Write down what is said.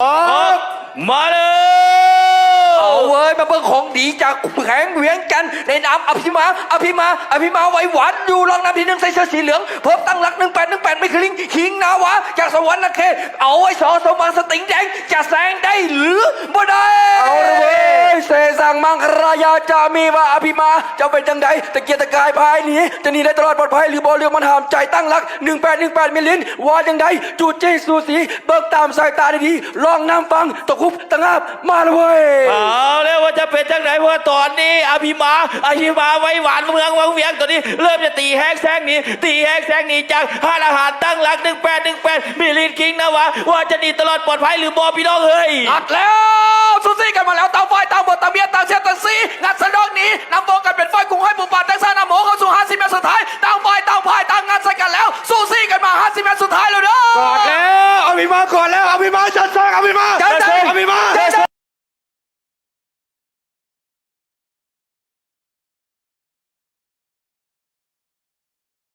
ອອກ ມາແລ້ວ ເອົາເວີຍ ມາເບິ່ງຂອງດີຈາກແຂວງວຽງຈັນ ໃນນາມອະພິມາ ອະພິມາ ອະພິມາໄວຫວານ ຢູ່ລອງນຳທີໜຶ່ງ ໃສ່ເສື້ອສີເຫຼືອງ ເພີ່ມຕັ້ງຫຼັກ ໜຶ່ງແປດໜຶ່ງແປດ ມິຄລິນ ຄິງນາວາ ຈາກສະຫວັນນະເຂດ ເອົາໄວ້ ສ ສົມຫວັງ ສະຕິງແດງ ຈະແຊງໄດ້ຫຼືບໍ່ໄດ້? ເອົາລະເວີຍ ເຊຊັງມັງຄະລາຍາ ຈະມີວ່າອະພິມາ ຈະເປັນຈັ່ງໃດ? ຕະກຽກຕະກາຍພາຍໜີ ຈະໜີໄດ້ຕະຫຼອດປອດໄພຫຼືບໍ່? ເລື່ອງມັນຫ້າມໃຈ ຕັ້ງຫຼັກ ໜຶ່ງແປດໜຶ່ງແປດ ມິລິນ ວ່າຈັ່ງໃດ? ຈູ້ຈີ້ສູສີ ເບິ່ງຕາມສາຍຕາດີໆ ລອງນຳຟັງ ຕະຄຸບຕະງາບ ມາລະເວີຍ. ເອົາແລ້ວວ່າຈະເປັນຈັ່ງໃດ ເພາະວ່າຕອນນີ້ອະພິມາ ອະພິມາໄວຫວານເມືອງວັງວຽງ ຕອນນີ້ເລີ່ມຈະຕີແຮງແຊງໜີ ຕີແຮງແຊງໜີຈາກຮ້ານອາຫານ ຕັ້ງຫຼັກ ໜຶ່ງແປດໜຶ່ງແປດ ມິລິນ ຄິງນາວາ ວ່າຈະໜີຕະຫຼອດປອດໄພຫຼືບໍ່ ພີ່ນ້ອງເອີຍ? ງັດແລ້ວ ສູສີກັນມາແລ້ວ ຕ່າງຝ່າຍຕ່າງບົດ ຕ່າງບຽດ ຕ່າງເຊດ ຕ່າງສີ ງັດສະດອກໜີ ນຳວົງກັນເປັນຝ່າຍກຸງຫ້ອຍປູປາ ແຕກສານນຳໂມເຂົ້າສູ່ຫ້າສິບແມັດສຸດທ້າຍ ຕ່າງຝ່າຍຕ່າງພາຍ ຕ່າງງັດໃສ່ກັນແລ້ວ ສູສີກັນມາຫ້າສິບແມັດສຸດທ້າຍແລ້ວເດີ. ກອດແລ້ວ ອະພິມາກອດແລ້ວ ອະພິ